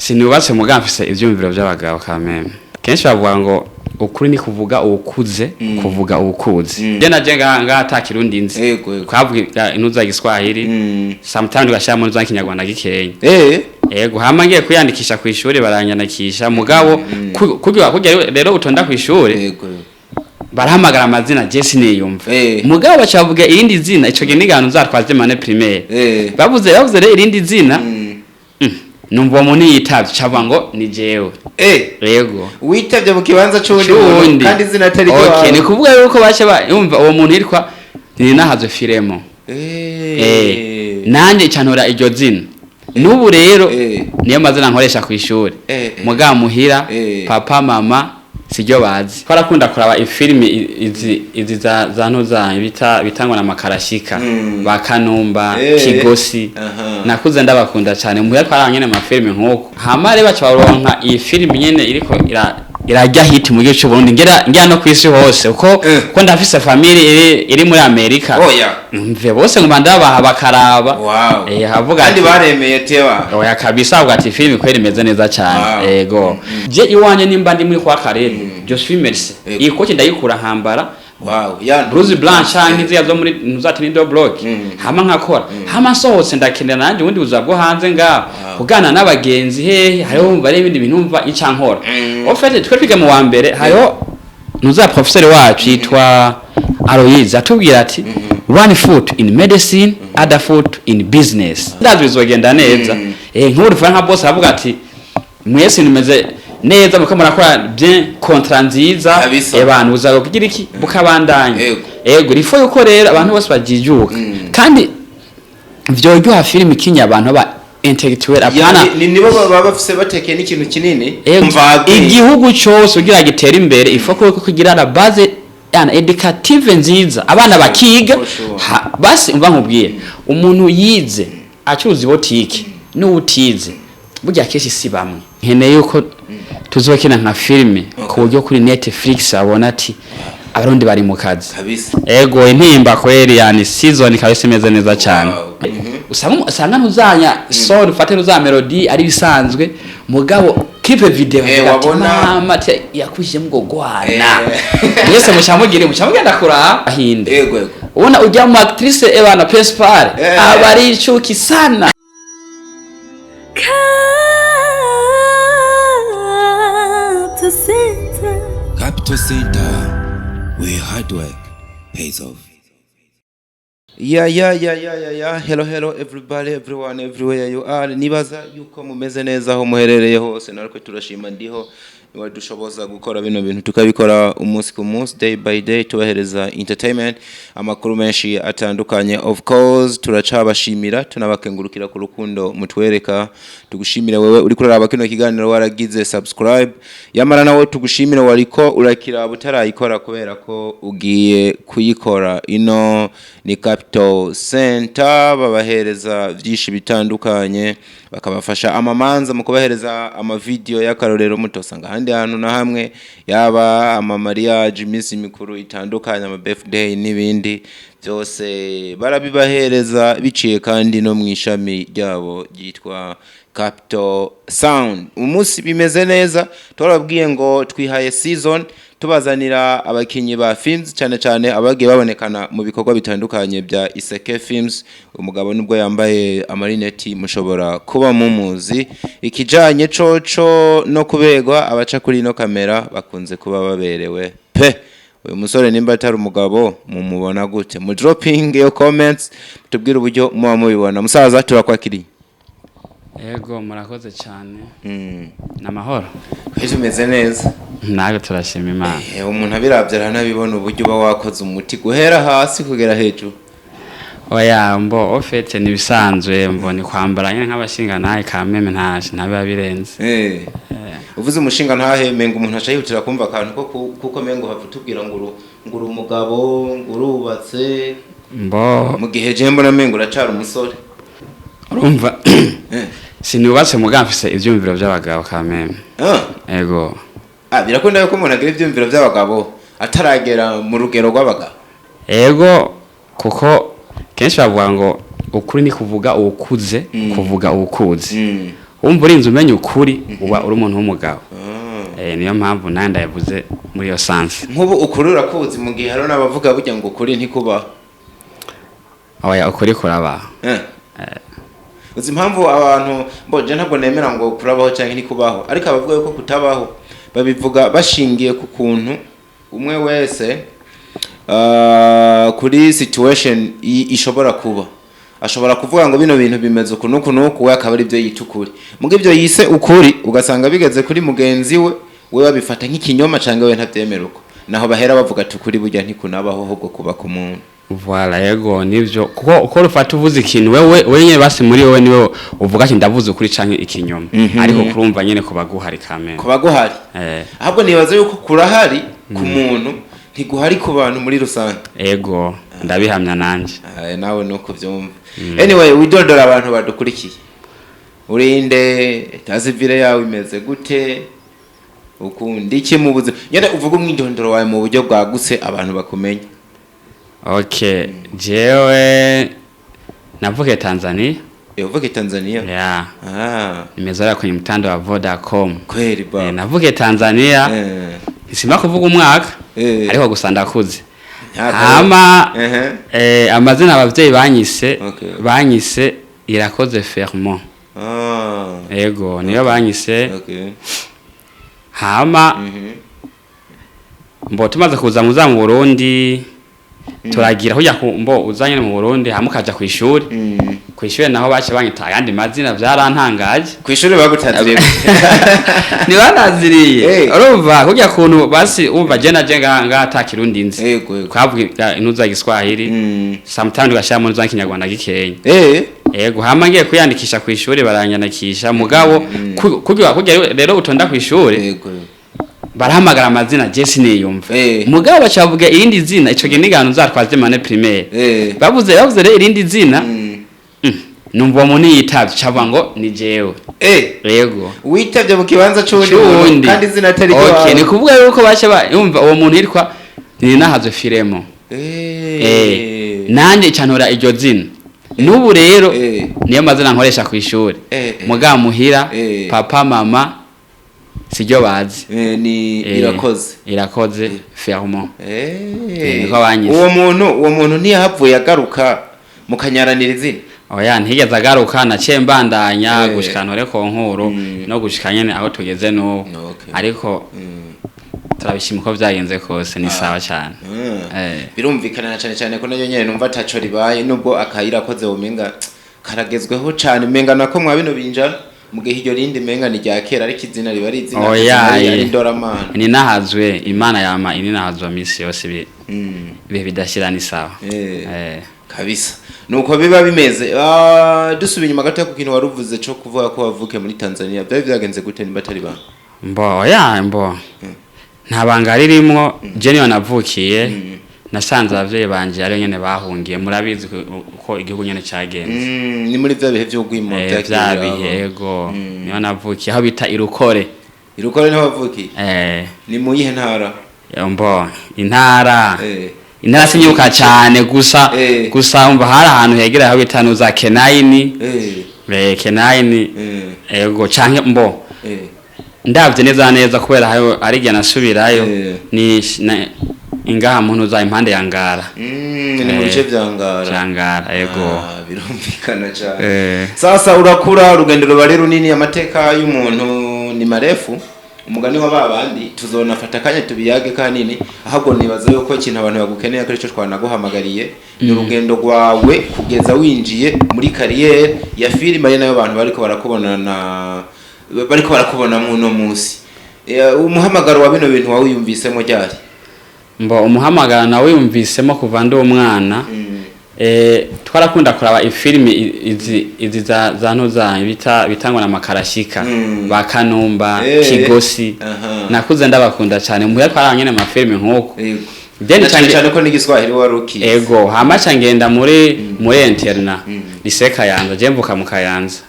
Sinubatse, muga mfise ivyumviro by'abagabo kameme. Kenshi bavuga ngo ukuri ni kuvuga uwukuze, kuvuga uwukuze. Je naje ngaha ata Kirundi nzi. Yego, yego. Twavuga inuza Giswahili, sometimes ugashiramo nuza Kinyarwanda gikenya. Ego, hama ngiye kwiyandikisha ku ishuri, baranyandikisha, mugabo kugira rero utonda ku ishuri, Yego. barahamagara amazina, je siniyumva. Mugabo baca bavuga irindi zina. Ico gihe nigana uzatwaze mane primaire. Bavuze rero irindi zina, numva uwo muntu yitavye, cavuga ngo ni jewe. Yego. Witavye mu kibanza c'uwundi muntu c'uwundi. Kandi izina atari Okay, ryawe. Ni kuvuga yuko bace ba yumva uwo muntu yitwa Ninahazwe Firemo. Nanje cantora iryo zina. N'ubu rero niyo mazina nkoresha ku ishuri. Muga muhira, papa, mama siryo bazi. Twarakunda kuraba ifilimi izi za ntuza bita bitangwa na Makarashika, ba Kanumba, Kigosi. Nakuze ndabakunda cyane. Muhira twaraba nyene amafilimi nk'uko. Hama rero baca baronka iyi filimi nyene iriko irajya hit mu gihugu c'u Burundi, ngera no kwisi hose, uko ko ndafise famille iri muri Amerika. Oya. Mve bose nguma ndabaha bakaraba. Havuga Kandi ati baremeye tewa. Oya kabisa, avuga ati filimi kweri imeze neza cyane. Ego, je iwanje nimba ndi muri kwa karere, je suis merci. Iyi koti ndayikura nkambara Wow, ya. blouse blanche canke ziriya zo muri ntuzati ni bloc, hama nkakora, hama nsohotse ndakenera nanjye ubundi buzima bwo hanze ngaho, kuganira n'abagenzi hehe, hariho wumva ari ibindi bintu wumva ica nkora. En fait, twe twiga mu wa mbere, hariho ntuza professeur wacu yitwa Aloyize, atubwira ati: "One foot in medicine, other foot in business." Ndazi bizogenda neza. Nk'ubu dufana nka boss aravuga ati: "Mwese nimeze neza, muko murakora bien, contrat nziza." Abantu buzaga kugira iki bukabandanya. Ego, rifo yuko rero abantu bose bajijuka, kandi vyoryoha filimi kinya abantu ba intellectuel, apana. Ni nibo baba bafise batekeye n'ikintu kinini. Ego, Mvagwe. Igihugu cyose kugira gitere imbere, ifo ko kugira la base yana éducative nziza, abana bakiga. For sure. Basi umva nkubwiye, umuntu yize acuruza ibotike n'uwutize burya kenshi si bamwe. Nkeneye yuko tuzokina nka filime ku buryo kuri Netflix abona ati Abarundi bari mu kazi. Ego, Intimba kweli, yani season kabisa imeze neza cyane. Usanga ntuzanya son, ufate ntuza melody ari bisanzwe, mugabo clip video uvuga ati, Wabona. Mama ati yakwishe ngo gwana. Mwese mucamugire mucamugenda kuraba ahinde. Yego yego. Ubona ujya mu actrice ebana principal, aba ari icuki sana. Capital Center. Capital Center, where hard work pays off. Yeah. Hello, hello, everybody, everyone, everywhere you are. Nibaza yuko mumeze neza aho muherereye hose. Natwe turashima ndiho niwadushoboza gukora bino bintu, tukabikora umunsi ku munsi, day by day, tubahereza entertainment, amakuru menshi atandukanye. Of course turacabashimira, tunabakengurukira ku rukundo mutwereka. Tugushimira wewe uri kuraraba kino kiganiro waragize subscribe, yamara nawe tugushimira wariko urakira utarayikora, kubera ko ugiye kuyikora. Ino ni Capital Center, babahereza byinshi bitandukanye, bakabafasha amamanza mu kubahereza amavideo y'akarorero mutosanga ahandi hantu na hamwe, yaba ama mariage, iminsi mikuru itandukanye, ama birthday n'ibindi byose barabibahereza, biciye kandi no mu ishami ryabo ryitwa Capital Sound. Umunsi bimeze neza, twarabwiye ngo twihaye season tubazanira abakinyi ba films, cyane cyane abagiye babonekana mu bikorwa bitandukanye bya Iseke Films. Umugabo nubwo yambaye amarineti mushobora kuba mumuzi. Ikijanye coco no kubegwa, abaca kuri ino kamera bakunze kuba baberewe pe. Uyu musore nimba atari umugabo mumubona gute? Mu dropping your comments, tubwire uburyo muba mubibona. Musaza, turakwakiriye. Ego, murakoze cyane. Ni amahoro. Twese tumeze neza. Nawe turashima Imana. Umuntu abiravye aranabibona uburyo uba wakoze umuti guhera hasi kugera hejuru. Oya, mbo au fait ni ibisanzwe, mbo ni kwambara nyine nk'abashinga nawe kameme, ntaje ntabiba birenze. Uvuze umushinga ntahe, menga umuntu aca yihutira kumva akantu ko kuko mengo hava utubwira ngo ngo uri umugabo, ngo urubatse. Mbo Mu gihe je mbona mengo uracara umusore. Urumva, sinubatse, muga mfise ivyumviro by'abagabo kameme. Ego. Ah, birakunda yuko umuntu agira ivyumviro by'abagabo ataragera mu rugero rw'abagabo. Ego, kuko kenshi bavuga ngo ukuri ni kuvuga uwukuze, kuvuga uwukuze. Wumva urinze umenya ukuri, uba uri umuntu w'umugabo. Niyo mpamvu nawe ndayavuze muri iyo sens. Nk'ubu ukuri urakuzi, mu gihe hariho n'abavuga burya ngo ukuri ntikubaho? Oya, ukuri kurabaho. Uzi impamvu abantu mboje ntabwo nemera ngo kurabaho cyangwa ntikubaho, ariko abavuga yuko kutabaho babivuga bashingiye ku kuntu umwe wese kuri situation ishobora kuba ashobora kuvuga ngo bino bintu bimeze uku n'uku n'uku, we akaba ari byo yita ukuri. Muga ibyo yise ukuri ugasanga bigeze kuri mugenzi we, we babifata nk'ikinyoma cyangwa we ntabyemera uko. Naho bahera bavuga ati ukuri burya ntikunabaho, ahubwo kuba ku muntu. Voilà, yego, nivyo, kuko uko rufata uvuze ikintu wewe wenyine, basi muri wewe niwe uvuga ati ndavuze ukuri canke ikinyoma, ariko kurumva nyene kuba guhari kamere. Kuba guhari. Ahubwo nibaza yuko kurahari ku muntu, ntiguhari ku bantu muri rusange. Ego, ndabihamya nanje. Aya, nawe nuko byumva. Anyway, widondora abantu badukurikiye: urinde, état civil yawe imeze gute, ukunda iki mu buzima? Nyine uvuga umwidondoro wawe mu buryo bwagutse, abantu bakumenya. Okay, jewe navuke Tanzania. Uvuke Tanzania? Yeah. Ah. Nimezoea kwenye mtandao wa Vodacom. Kweli ba. Navuke Tanzania. Simba kuvuga umwaka, ariko gusa ndakuze. Hama amazina abavyeyi banyise, banyise Irakoze Fermont. Ego, niyo banyise. Hama mbo tumaze kuza muza mu Burundi, turagira kujya ku mbo uzanye mu Burundi, hama ukaja kw'ishuri. Kw'ishuri naho bace banyita ayandi mazina, vyarantangaje. Kw'ishuri bagutaziriye? Ntibanaziriye. Urumva kurya kuntu basi umva je naje ngaha ata Kirundi nzi. Yego, yego. Twavuga inuza Giswahili, sometimes tugashiramo nuza Kinyarwanda gikenya. Ego, hama ngiye kwiyandikisha kw'ishuri, baranyandikisha, mugabo kugira rero utonda kw'ishuri, barahamagara amazina, je siniyumva. Mugabo bacavuga irindi zina, ico gihe nigano nzatwaze mane primaire. Bavuze rero irindi zina, numva uwo muntu yitavye, cavuga ngo ni jewe. Yego. Witavye mu kibanza c'uwundi muntu, C'uwundi. kandi izina atari Okay, ryawe. ni kuvuga yuko bace ba yumva uwo muntu yitwa Ninahazwe Firemo. Nanje cantora iryo zina. N'ubu rero niyo mazina nkoresha kw'ishuri. Mugabo muhira, papa mama siryo bazi. Ni Irakoze. Irakoze Fermont. Niko banyise. Uwo muntu ntiyahavuye agaruka mukanyaranira izina? Oya, ntigeze agaruka, naciye mbandanya gushika ntore concours no gushika nyene aho tugeze n'ubu. Ariko turabishima, uko vyagenze kose ni sawa cyane. Birumvikana, na cyane cyane ko nayo nyene numva ataco ribaye, nubwo akayirakoze umenga karagezweho cane, umenga nako mwa bino binjana, mu gihe iryo rindi menga ni rya kera, ariko izina riba ari izina. Oya, Izina ari indoramana. Ninahazwe Imana yama ininahazwa misi yose, ibihe bidashira, ni sawa. Kabisa, nuko biba bimeze. Dusubiye inyuma gato ku kintu wari uvuze co kuvuga ko wavuke muri Tanzania, byari byagenze gute nimba atari banga? Mbo oya, mbo nta banga ririmwo, je niyo navukiye, nasanze abavyeyi banje ariyo nyene bahungiye, murabizi uko igihugu nyene cagenze. Ni muri vya bihe vy'ugwimo. Vya bihe, ego, niyo navukiye aho bita Irukore. Irukore niho wavukiye? Eh. Ni mu yihe ntara? Mbo intara, intara sinyibuka cane, gusa gusa umva hari ahantu hegereye aho bita nuza Kenayini. Kenayini. Ego, canke mbo ndavye neza neza, kubera hayo ari igihe nasubirayo, ni ingaha muntu za impande ya Ngara. Ni mu bice vya Ngara. Vya Ngara, ego. Ah, birumvikana cyane. Sasa urakura, urugendo ruba ari runini, amateka y'umuntu ni marefu, umugani wa babandi tuzonafata akanya tubiyage kanini. Ahubwo nibaza yuko ikintu abantu bagukeneye, ko aricyo twanaguhamagariye, ni urugendo rwawe kugeza winjiye muri carrière ya filime, ari nayo abantu bariko barakubona na bariko barakubona muno munsi. Umuhamagaro wa bino bintu wawiyumvisemo ryari? Mbo umuhamagara nawe yumvisemo kuva ndi umwana. Twarakunda kuraba ifilimi izi za ntuza bita bitangwa na Makarashika, ba Kanumba, Kigosi. Nakuze ndabakunda cyane, muhira twaraba nyene amafilimi nk'uko. Then Na cyane cange cyane ko n'igiswahili wari ukizi. Ego, hama ca ngenda muri internat lycée Kayanza, je mvuka mu Kayanza.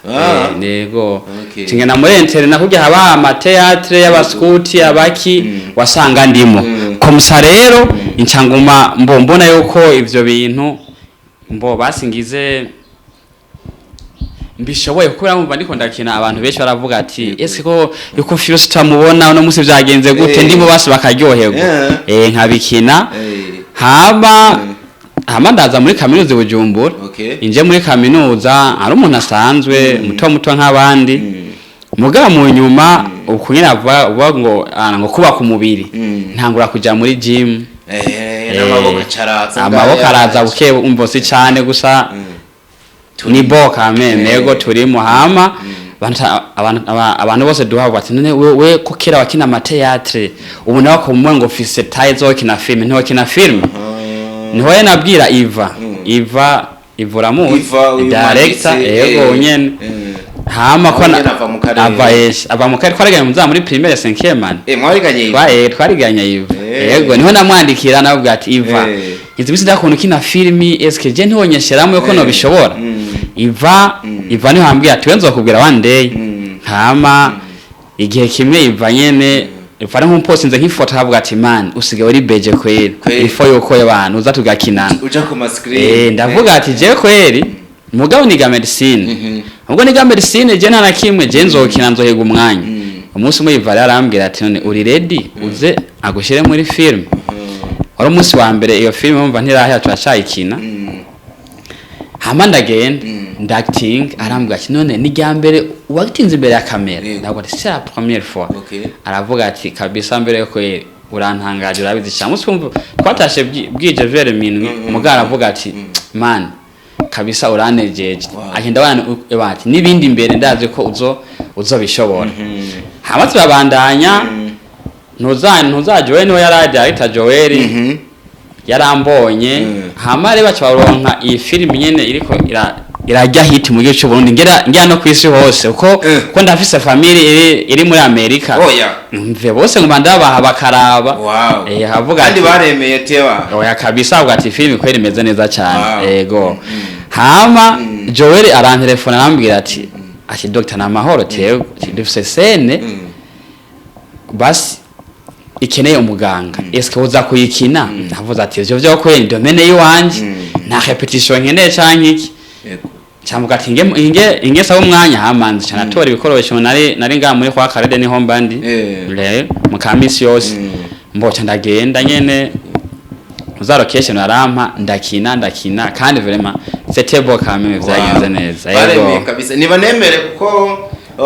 Nego. Ngenda muri internat kurya haba ama théâtre y'abaskuti abaki, wasanga ndimo. Comme ça rero incanguma mbo mbona yuko ivyo bintu mbo basingize Mbishoboye, kuko urumva ndiko ndakina, abantu benshi baravuga ati: "Ese ko yuko Fiyusi tutamubona uno munsi, vyagenze gute?" Ndimo basi bakaryoherwa. Nkabikina. Hama ndaza muri kaminuza i Bujumbura. Inje muri kaminuza ari umuntu asanzwe, muto muto nk'abandi. Mugabo mu nyuma, uku nyine avuga ngo ngo kubaka umubiri, ntangura kuja muri gym. N'amaboko acaraza. Amaboko araza buke, umva si cane gusa, ni bo kameme. Yego, turimo. Hama abantu bose duhabwa ati: "None we ko kera wakina ama théâtre, ubu nawe kumwe ngo ufise taille zokina film, ntiwokina film?" Niho ye nabwira Iva, Iva, Iva uramuzi? Iva, uyu Director. mwanditsi, Yego, nyene. Hama ko Nawe nyene ava mu karere. Ava, ava mu karere, twariganye muza muri primaire 5e année. Mwariganye Iva? Twariganye Iva. Yego, niho namwandikira, navuga ati: "Iva, izi minsi ndakunda ukina filimi, eske je ntiwonyesheramo yuko nobishobora?" Iva niho ambwira ati: "We nzokubwira one day." Hama igihe kimwe Iva nyene, Iva ari nk'umuposinze nk'ifoto, akavuga ati: "Man, usigaye uri beje kweri." Kweri. Ifo yuko abantu uza tugakinana. Uja ku ma screen. Ndavuga ati: "Je kweri, mugabo niga medicine, ubwo niga medicine, je nta na kimwe, je nzokina, nzohega umwanya." Umunsi umwe Iva arambwira ati: "None uri ready, uze agushyire muri film?" Wari umunsi wa mbere, iyo film wumva ntirahera, turacayikina. Hama ndagenda, ndacting, arambwira ati: "None ni rya mbere wagitinze imbere ya kamera?" Ndavuga ati: "C'est la première fois." Aravuga ati: "Kabisa, mbere yo kweri urantangaje, urabizi cyane." Umunsi wumva twatashe bwije vers minuit, mugabo aravuga ati: "Man, kabisa uranejeje." Agenda bana ati n'ibindi imbere, ndazi ko uzobishobora. Hama turabandanya. Ntuza Joel, niwe yari director, Joel yarambonye. Hama rero baca baronka iyi filimi nyene iriko irajya hit mu gihugu cy'u Burundi, ngera no kwisi hose, uko ko ndafise famille iri muri Amerika. Oya. Mve bose ngo ndabaha bakaraba. Havuga Kandi ati baremeye tewa. Oya kabisa, avuga ati filimi kweri imeze neza cyane. Ego. Hama Joel arantelefona, arambwira ati: "Doctor, na mahoro?" Tewe ati: "Dufise scène basi ikeneye umuganga, eske uza kuyikina?" Ndavuze ati: "Ivyo vyo kweri domaine yiwanje, nta répétition nkeneye canke iki." Cyangwa ati inge saba umwanya. Hamanze cyane, atora ibikoresho, nari ngaha muri kwa Karede, niho mba ndi. Rero mu kamisi yose mboca ndagenda nyene uza location, arampa, ndakina, ndakina, kandi vraiment c'était beau quand même, vyagenze neza. Baremeye. Yego. Kabisa nibanemere, kuko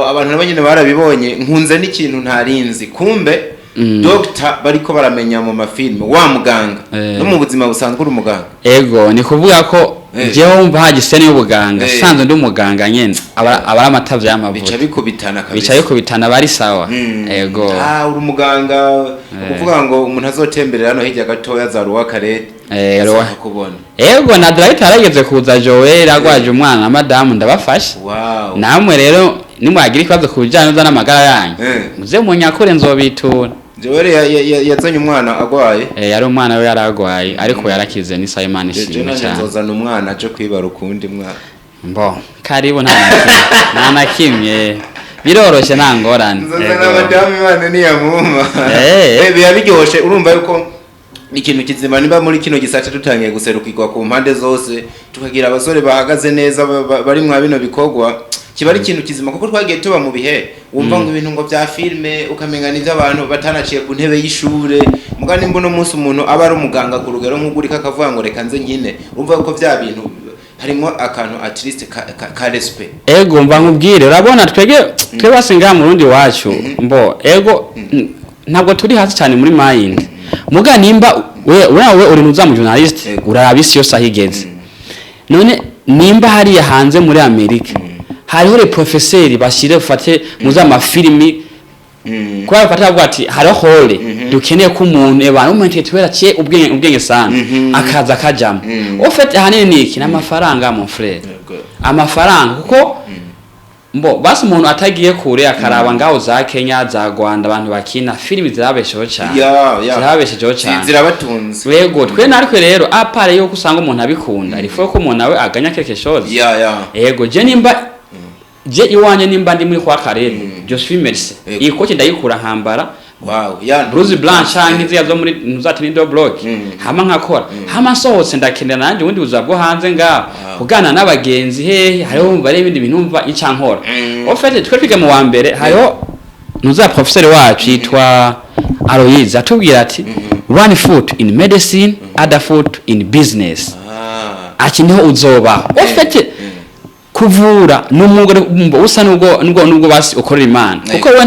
abantu nabo nyine barabibonye. Nkunze n'ikintu ntarinzi, kumbe doctor bariko baramenya mu mafilme wa muganga, no mu buzima busanzwe uri umuganga. Ego, ni kuvuga ko jewe wumva haje scène y'ubuganga, sanzwe ndi umuganga nyene, aba ari amatavyo y'amavuta. Bica bikubitana kabisa. Bica bikubitana, bari sawa. Ego. Ah, uri umuganga, ukuvuga ngo umuntu azotemberera hano hirya gatoya za Ruwakarete kubona. Ego, na director yarageze kuza, Joel, agwaje umwana na madamu, ndabafasha. Namwe rero nimwagira ikibazo ku bijyanye n'amagara yanyu, muze munyakure, nzobitura. Joel yazanye umwana agwaye? Yari umwana we yaragwaye, ariko yarakize, ni Imana Je ishimwe nanje cyane. nzozana umwana aje kwibaruka uwundi mwana. Mbo karibu, nta na kimwe, nta na kimwe, biroroshye, nta ngorane. Nzozana Ego. madamu, Imana niyamuma. Biba biryoshe, urumva yuko ikintu kizima niba muri kino gisata dutangiye guserukirwa ku mpande zose, tukagira abasore bahagaze neza bari mwa bino bikorwa, kiba ari ikintu kizima, kuko twagiye tuba mu bihe wumva ngo ibintu ngo bya filme ukamenga nivyo abantu batanaciye ku ntebe y'ishure. Muga nimba uno munsi umuntu aba ari umuganga ku rugero nk'ugurika, akavuga ngo reka nze nkine, urumva yuko vya bintu harimo akantu at least ka respect. Ego, mva nkubwire, urabona twege twe basi ngaha mu Burundi wacu, mbo ego, ntabwo turi hasi cyane muri mind, muga nimba we wewe uri nuza mu journalist, uraraba isi yose aho igeze. None nimba hariya hanze muri Amerika hariho les professeurs bashyire ufate muza amafilimi, kubera bafata bavuga ati hariho hole dukeneye ko umuntu ebana umuntu tubera ciye ubwenge sana, akaza akajamo. Au fait, ahanini ni iki? N'amafaranga, mon frère, amafaranga, kuko mbo basi umuntu atagiye kure akaraba ngaho za Kenya, za Rwanda, abantu bakina filimi zirabesheho cyane. Zirabeshejeho cyane. Zirabatunze. Yego, twe natwe rero, à part yuko usanga umuntu abikunda, il faut ko umuntu nawe aganya quelque chose. Yego, je nimba je iwanje nimba ndi muri kwa karere, je suis médecin, iyi kote ndayikura nkambara Wow, ya. Blouse blanche canke ziriya zo muri ntuzati ni bloc, hama nkakora, hama nsohotse ndakenera nanjye ubundi buzima bwo hanze ngaho, kuganira n'abagenzi hehe, hariho wumva ari ibindi bintu numva ica nkora. Au fait, twe twiga mu wa mbere, hariho nuza professeur wacu yitwa Aloyize, atubwira ati: "One foot in medicine, other foot in business." Ati niho uzobaho. Au fait, kuvura ni umwuga usa nubwo basi ukorera Imana, kuko we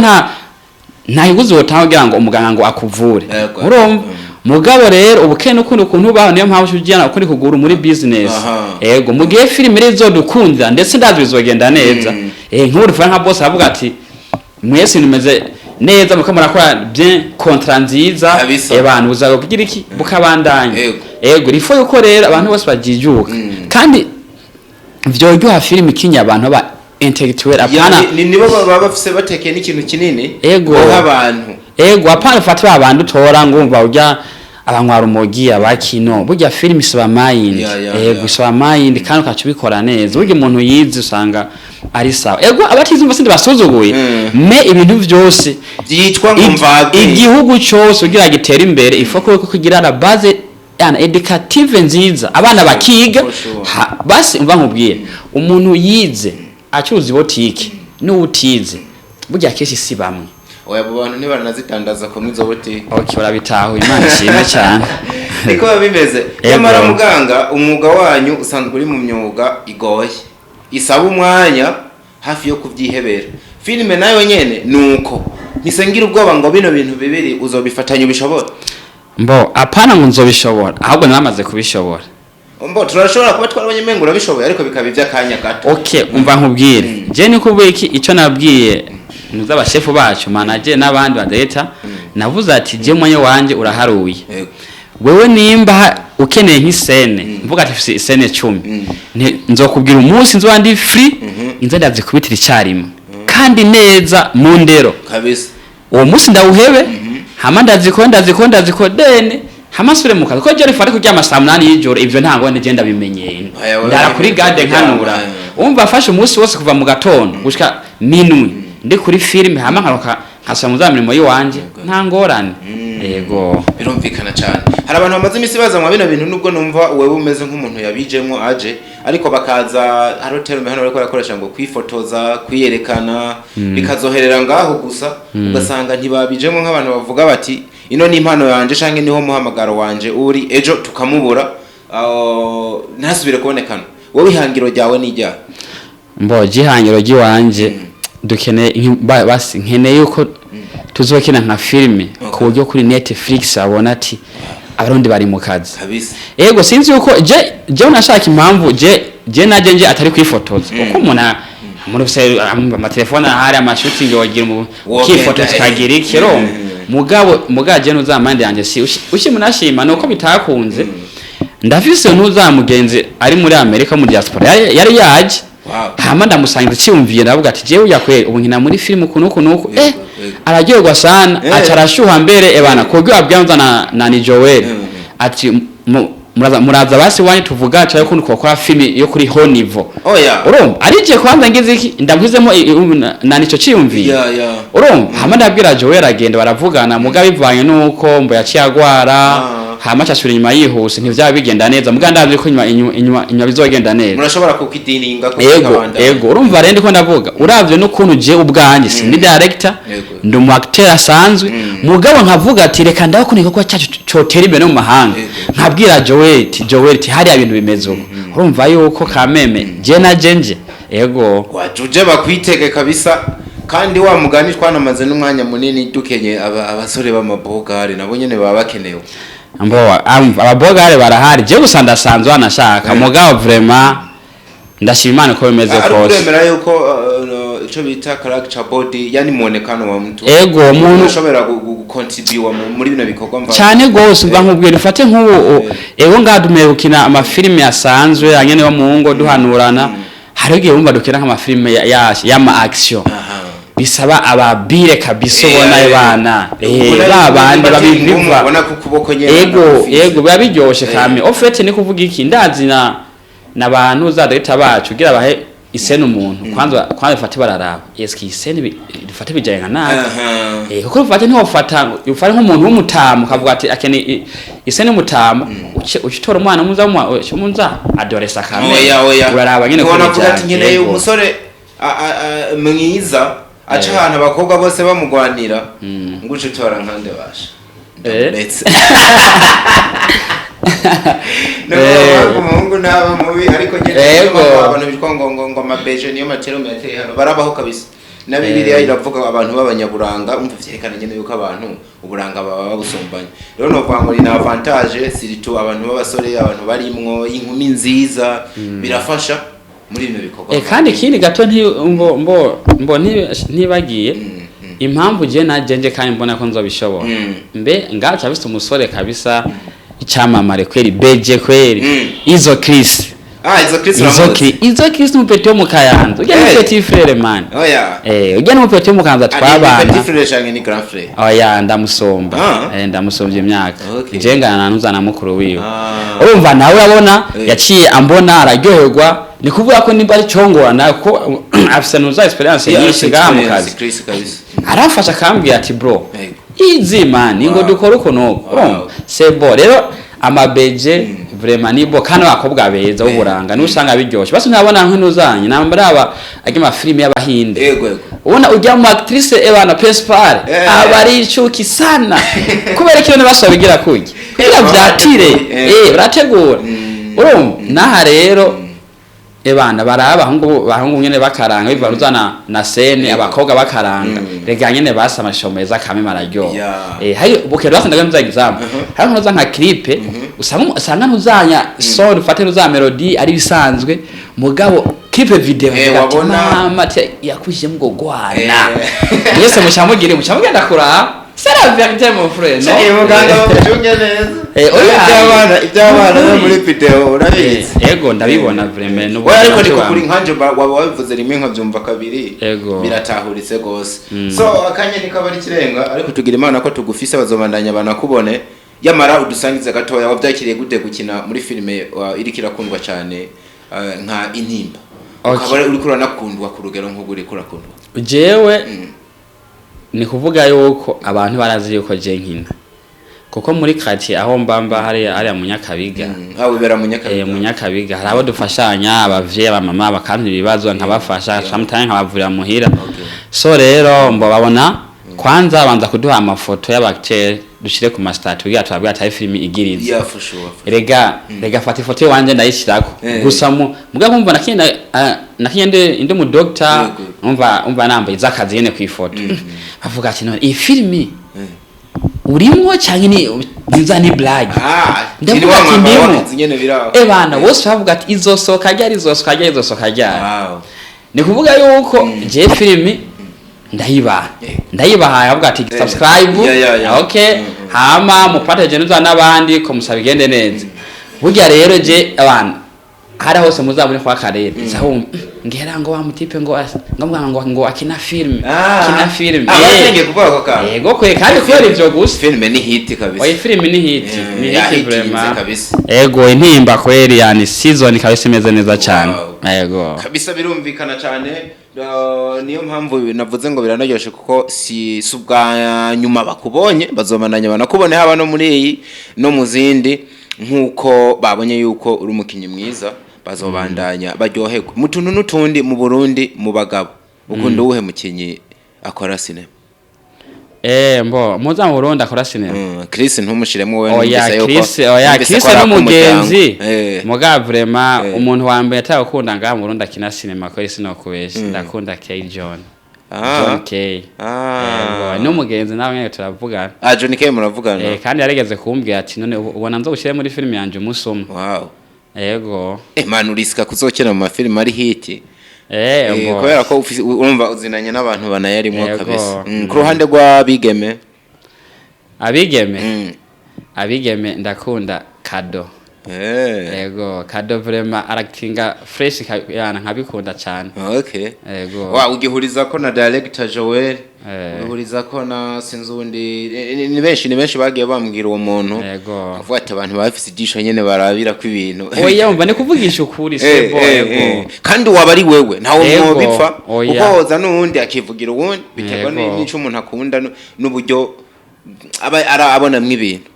nta iguzi wotanga kugira ngo umuganga ngo akuvure. Urumva, mugabo rero ubukene n'ukundi ukuntu ubaho, niyo mpamvu ujyana ukundi kuguru muri business. Ego, mu gihe filime rizodukundira, ndetse ndazi bizogenda neza. Nk'ubu rufana nka boss aravuga ati: "Mwese nimeze neza, muko murakora bien, contrat nziza." Abantu buzaga kugira iki, bukabandanya. Ego, rifo yuko rero abantu bose bajijuka, kandi vyoryoha filime ikinya abantu ba intellectuel, apana Nibo baba bafise batekeye n'ikintu kinini. Boha abantu. Ego, apana ufate ba bantu utora ngo umva urya abanywa rumogi, abakino. Burya filime isaba mind. Ego, isaba mind kandi ukaca ubikora neza. Burya umuntu yize usanga ari sawa. Ego, abatize umva sindi basuzuguye, mais ibintu vyose byitwa ngo mvagwe. Igihugu cyose kugira gitere imbere, ifo ko kugira la base yana éducative nziza, abana bakiga. For sure. Basi umva nkubwiye, umuntu yize acuruza ibotike n'uwutize burya kenshi si bamwe. Oya, abo bantu ntibanazitandaza kumwe izo botike. Okay, urabitahuye, Imana ishimwe cyane. Niko biba bimeze. Ego. Nyamara muganga, umwuga wanyu usanzwe uri mu myuga igoye, isaba umwanya hafi yo kubyihebera. Filime nayo nyene nuko ntisengira ubwoba ngo bino bintu bibiri uzobifatanya ubishobora? Mbo apana ngo nzobishobora, ahubwo naramaze kubishobora. Mbo turashobora kuba twarabonye umengo urabishoboye, ariko bikaba iby'akanya gato. Okay, umva nkubwire, je ni kuvuga iki, icyo nabwiye nuzabashefu bacu, manager n'abandi ba director, navuze ati: "Je umwanya wanje uraharuye." Wewe nimba ukeneye nk'i scène, mvuga ati mfise i scène 10, nzokubwira umunsi nzoba ndi free, inza ndazikubitira icyarimwe kandi neza mu ndero. Uwo munsi ndawuhebe, hama ndazikora, ndazikora, ndazikora, dene hama nsubire mu kazi, ko je rifata kuryama saa 8 y'ijoro, ivyo ntango ngenda bimenyeye. Aya, wewe Ndara kuri gade nkanura. Umva, afashe umunsi wose kuva mu gatondo gushika minwi ndi kuri filime, hama nkaroka nkasubira mu za mirimo yiwanje, nta ngorane. Yego. Birumvikana cyane. Hari abantu bamaze iminsi baza mu bino bintu, nubwo numva wewe umeze nk'umuntu yabijemo aje, ariko bakaza hari terme hano bariko barakoresha ngo kwifotoza, kwiyerekana, bikazoherera ngaho gusa, ugasanga ntibabijemo nk'abantu bavuga bati: "Ino ni impano yanje canke niho muhamagaro wanje uri." Ejo tukamubura, ntasubire kubonekana. Wowe ihangiro ryawe ni iryahe? Mbo gihangiro giwanje, dukeneye basi nkeneye yuko tuzokina nka filime ku buryo kuri Netflix abona ati Abarundi bari mu kazi. Ego, sinzi yuko je unashaka impamvu je naje nje atari kwifotoza, kuko umuntu muri ufise amatelefone ahari, ama shooting wagira mu Wogenda, ukifotoza ukagira iki ro. Mugabo je ntuzamande yanje si ushima unashima nuko bitakunze. Ndafise ntuzamugenzi ari muri Amerika mu diaspora, yari yaje. Hama ndamusangiza icyumviye, ndavuga ati: "Jewe uya kweli ubu nkina muri filime uku nuku nuku." Araryoherwa sana. Aca arashuha mbere ebana ku buryo wabwiranza na ni Joel ati: "Muraza basi wanyu tuvuga cyangwa ukuntu twakora filime yo kuri haut niveau." Oya. Urumva arije kwanza ngize iki, ndamuzemo na nico ciyumviye. Urumva, hama ndabwira Joel, agenda baravugana, mugabo bivanye nuko mbo yaciye agwara. Hama acasubira inyuma yihuse, ntivyaba bigenda neza, mugabo ndazi ko inyuma inyuma inyuma inyuma bizogenda neza. Murashobora kukidiringa. Ego, ego, urumva rero ndiko ndavuga, uravye n'ukuntu je ubwanjye sindi director, ndi umu acteur asanzwe, mugabo nkavuga ati: "Reka ndabakunda igikorwa cyacu cotera imbere no mu mahanga." Nkabwira Joel ati: "Joel, ati hariya ibintu bimeze uko." Urumva yuko kameme je na je nje, ego. Wajuje bakwitege kabisa. Kandi wa mugani twanamaze n'umwanya munini dukenye abasore b'amabogare, nabo nyene baba bakenewe. Mbo ababogare barahari, je gusa ndasanzwe wanashaka, mugabo vraiment ndashima Imana uko bimeze Ari kose. kuremera yuko ico bita character body, yani muonekano wa mtu. Ego, umuntu ushobora gukontribuwa muri bino bikorwa mva. Cyane gose. Mva nkubwira, ufate nk'ubu ego ngaha dumewe gukina amafilime asanzwe anyene yo mu ngo duhanurana, hariho igihe wumva dukina nk'amafilime y'ama action, bisaba ababire kabisa, ubona bana ba bandi babiviva. Ubona ku kuboko nyene Ego. nagufise. Ego, biba biryoshe kame. Au fait, ni kuvuga iki, ndazi na nabantu za director bacu kugira bahe Isene umuntu kwanza ufate bararaba eske isene dufate bijanye nka nabi. Kuko ufate ntiwofata ngo ufate nk'umuntu w'umutamu ukavuga ati akene isene umutamu, uce utora umwana muza muza adoresa kame. Oya, oya. Uraraba nyene ko Ubona avuga ati bijanye. nkeneye Yego. umusore mwiza aca ahantu abakobwa bose bamugwanira, ngo uce utora nkande basha. Ndamuretse. Niyo umuhungu ntaba mubi, ariko nyine niyo mpamvu abantu bitwa ngo amabeje niyo materume yateye hano barabaho kabisa. Na Bibiliya iravuga abantu b'abanyaburanga. Umva, vyerekana nyene yuko abantu uburanga baba babusumbanye. Rero novuga ngo ni na avantage surtout abantu b'abasore, abantu barimwo inkumi nziza, birafasha muri bino bikorwa. Kandi ikindi gato nti mbo mbo mbo ntibagiye impamvu je na jenje kandi mbona ko nzobishobora. Mbe ngaca bise umusore kabisa icyamamare kweri, beje kweri. Izo Chris. Ah, izo Chris. Izo Uramuzi? Chris, izo Chris, umupeti wo mu Kayanza ujya ni petit frère man. Oya. Ujya ni umupeti wo mu Kayanza twabana. Petit frère canke ni grand frère? Oya, ndamusomba. Ndamusombye imyaka. Je ngana na nuzana mukuru wiwe. Urumva nawe urabona yaciye ambona araryoherwa. Ni kuvuga ko nimba ari congorana ko afise nuza experience Yeah, nyinshi ngaha mu experience, kazi. Chris kabisa. Aramfasha akambwira ati: "Bro, easy man, ngo dukore uko nuko." Urumva c'est bon. Rero amabeje vraiment nibo kandi abakobwa beza b'uburanga niwe usanga biryoshe. Basi nabona nk'inuzanye nambara aba ajya amafilime y'abahinde, Yego yego. ubona ujya mu actrice ebana principal aba ari icuki sana kubera ko iyo basaba bigira kurya kugira vyatire. Barategura. Urumva naha rero ebana baraba abahungu nyene bakaranga biva ruzana na scène, abakobwa bakaranga rega nyene basa amashusho meza kame mararyoha. Hari bukero basandaga nza example, hari ntuza nka clip usanga ntuzanya son, ufate ntuza melody ari bisanzwe, mugabo clip video uvuga ati, wabona- mama yakujije ngo gwana. Mwese mushamugire mushamugenda kuraba, c'est la vérité mon frère, non? Eh, muganga bamucunge neza. Oya. Iby'abana no muri video urabizi. Ego, ndabibona vraiment n'ubu. Oya, ariko niko nacyo kuri nkanje waba wabivuze rimwe nkabyumva kabiri. Biratahuritse gose. So akanya ntikaba ari ikirenga, ariko tugira Imana ko tugufise, bazobandanya banakubone. Yamara udusangize gatoya, wabyakiriye gute gukina muri filime iriko irakundwa cyane nka Intimba? Ukaba uriko uranakundwa ku rugero nk'uko uriko urakundwa. Jewe ni kuvuga yuko abantu barazi yuko je nkina, kuko muri quartier aho mbamba hariya mu Nyakabiga. Aho wibera mu Nyakabiga? Mu Nyakabiga hari abo dufashanya, abavyeyi, abamama bakampa ibibazo nkabafasha, sometimes nkabavurira muhira. So rero mbo babona kwanza banza kuduha amafoto y'abacteur dushire ku ma statut kugira turabwira ati filimi igiriza. Yeah, for sure. Rega fata ifoto iwanje ndayishirako. Gusa mu mugabo umva nakigenda nakigenda ndi mu doctor. Umva nambaye z'akazi nyene ku ifoto, bavuga ati: "None iyi filimi urimwo canke ni niza ni blague?" Ah, Ndavuga ni wa ati mwambaro ndimo. w'akazi nyene biraho. Ebana bose bavuga ati: "Izosohoka ryari, izosohoka ryari, izosohoka ryari?" Ni kuvuga yuko je filimi ndayibaha, ndayibahaye, avuga ati subscribe. Yeah. Okay, hama mupartage nuza n'abandi ko musaba igende neza. Burya rero je abantu hari hose muzabone kwa karere saho ngera ngo wa mutipe ngo ngo ngo akina film, akina film. Ah, batangiye kuvuga ako kantu. Yego kwe, kandi kubera ivyo gusa. Filime ni hit kabisa. Oya, filime ni hit. Ni hit. Yahitinze Vraiment. kabisa. Ego, Intimba kweri, yani season kabisa imeze neza cyane. Ego. Kabisa, birumvikana cyane. Niyo mpamvu navuze ngo biranaryoshe, kuko si ubwa nyuma bakubonye, bazobananya banakubone haba no muri iyi no mu zindi. Nk'uko babonye yuko uri umukinnyi mwiza, bazobandanya baryoherwe mu tuntu n'utundi. Mu Burundi, mu bagabo, ukunda uwuhe mukinyi akora sinema? Mbo muza mu Burundi akora sinema? Chris ntumushiremo wowe. Oya. Numvise yuko- Chris, oya. numvise Chris ko ari n'umugenzi. ak'umuryango. Muga vraiment umuntu wa mbere atagukunda ngaha mu Burundi akina sinema kweri, sinokubesha, ndakunda K John. John K. Yego, n'umugenzi nawe nyene turavugana. Ah, John K muravugana? Kandi yarigeze kumbwira ati: "None ubona nzogushyire muri filime yanje umunsi umwe." Yego. Man, urisika kuzokina mu mafilime ari hit. Mbo. Kubera ko urumva uzinanye n'abantu banayarimo. Kabisa. Ku ruhande rw'abigeme? Abigeme? Mm. Abigeme ndakunda Kado. Yego, Kado vraiment aractinga fresh yana nkabikunda cyane. Yego. Wa ugihuriza ko na director Joel, ugihuriza ko na sinzi undi, ni benshi bagiye bambwira uwo muntu. Avuga ati abantu bafise ijisho nyene barabira ko ibintu. Oya, umva, ni kuvugisha ukuri, sebo. Yego. Kandi waba ari wewe ntawe mwobipfa, kuko hoza n'uwundi akivugira uwundi, biterwa n'ico umuntu akunda n'uburyo aba abonamwo ibintu.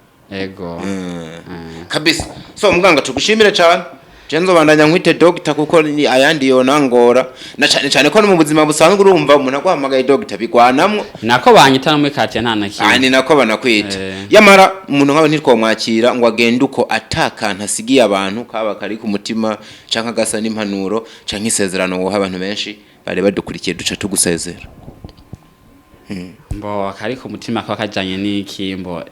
Kabisa. So muganga, tugushimire cyane. Je nzobandanya nkwite doctor kuko ni ayandi yonangora, na cyane cyane ko no mu buzima busanzwe urumva umuntu aguhamagaye doctor bigwanamwo. Nako banyita no muri quartier, nta na kimwe. Ni nako banakwita. Yamara umuntu nkawe ntitwomwakira ngo agende uko atakantu asigiye abantu, kaba kari ku mutima canke agasa n'impanuro canke isezerano woha abantu benshi bari badukurikiye, duca tugusezera. Mbo kari ku mutima kaba kajanye n'iki? Mbo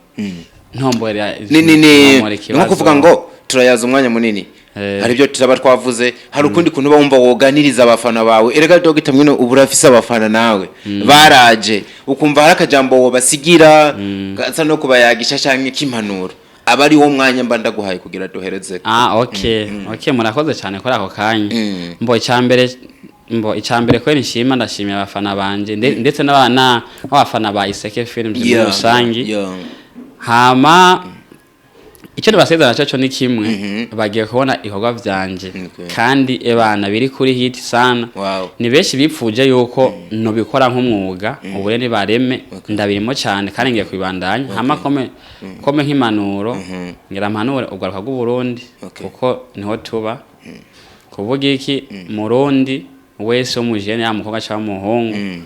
ntomborera Ni ntombora ni nko ikibazo. kuvuga ngo turayaza umwanya munini, hari ibyo turaba twavuze, hari ukundi kuntu uba wumva woganiriza abafana bawe. Erega dogita mwino ubu urafise abafana nawe baraje, ukumva hari akajambo wobasigira gasa no kubayagisha canke k'impanuro, aba ari wo mwanya mba ndaguhaye kugira duhereze. Ah, okay, murakoze cyane kuri ako kanya. Mbo icyambere kweri nshima, ndashimira abafana banje ndetse n'abana n'abafana ba Iseke Films muri rusangi. Hama icyo nibasezerana cyo ni kimwe: bagiye kubona ibikorwa vyanje kandi ebana biri kuri hit sana. Ni benshi bipfuje yuko nobikora nk'umwuga, ubu rero nibareme, ndabirimo cyane kandi ngiye kubibandanya. Hama kome nk'impanuro, ngira mpanure urwaruka rw'Uburundi, kuko niho tuba. Kuvuga iki, Murundi wese w'umujene, yaba umukobwa cyangwa umuhungu,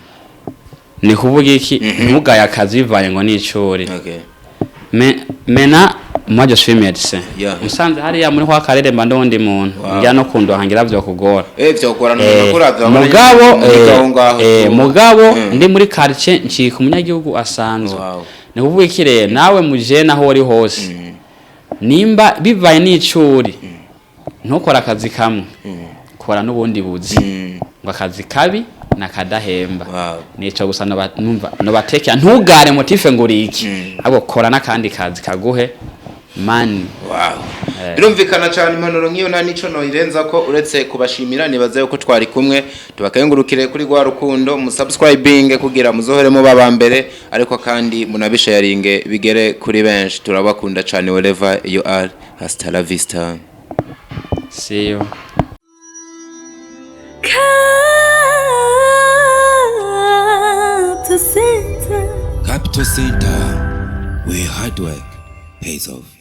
ni kuvuga iki, ntugaye akazi bivanye ngo n'icuri. Mena moi je suis médecin. Musanze hariya muri kwa karere mba ndundi muntu. Ngira no kundoha ngira vyo kugora. Vyogorana umuntu akuravye Mugabo aho ngaho. mugabo ndi muri quartier ncika umunyagihugu asanzwe. Ni kuvuga iki rero, nawe mujene aho uri hose, nimba bivaye n'icuri, ntukore akazi kamwe, kora n'ubundi buzi, ngo akazi kabi nakadahemba. Nico gusa numva nobatekera: ntugare motife ngo uri iki, ahubwo kora n'akandi kazi kaguhe money. Birumvikana cyane, impanuro nk'iyo nta nico noyirenza ko uretse kubashimira. Nibaza yuko twari kumwe, tubakengurukire kuri rwa rukundo, musubscribing kugira muzohoremo baba mbere, ariko kandi munabisharinge bigere kuri benshi. Turabakunda cyane wherever you are. Hasta la vista. See you. Capital Center. Capital Center, where hard work pays off.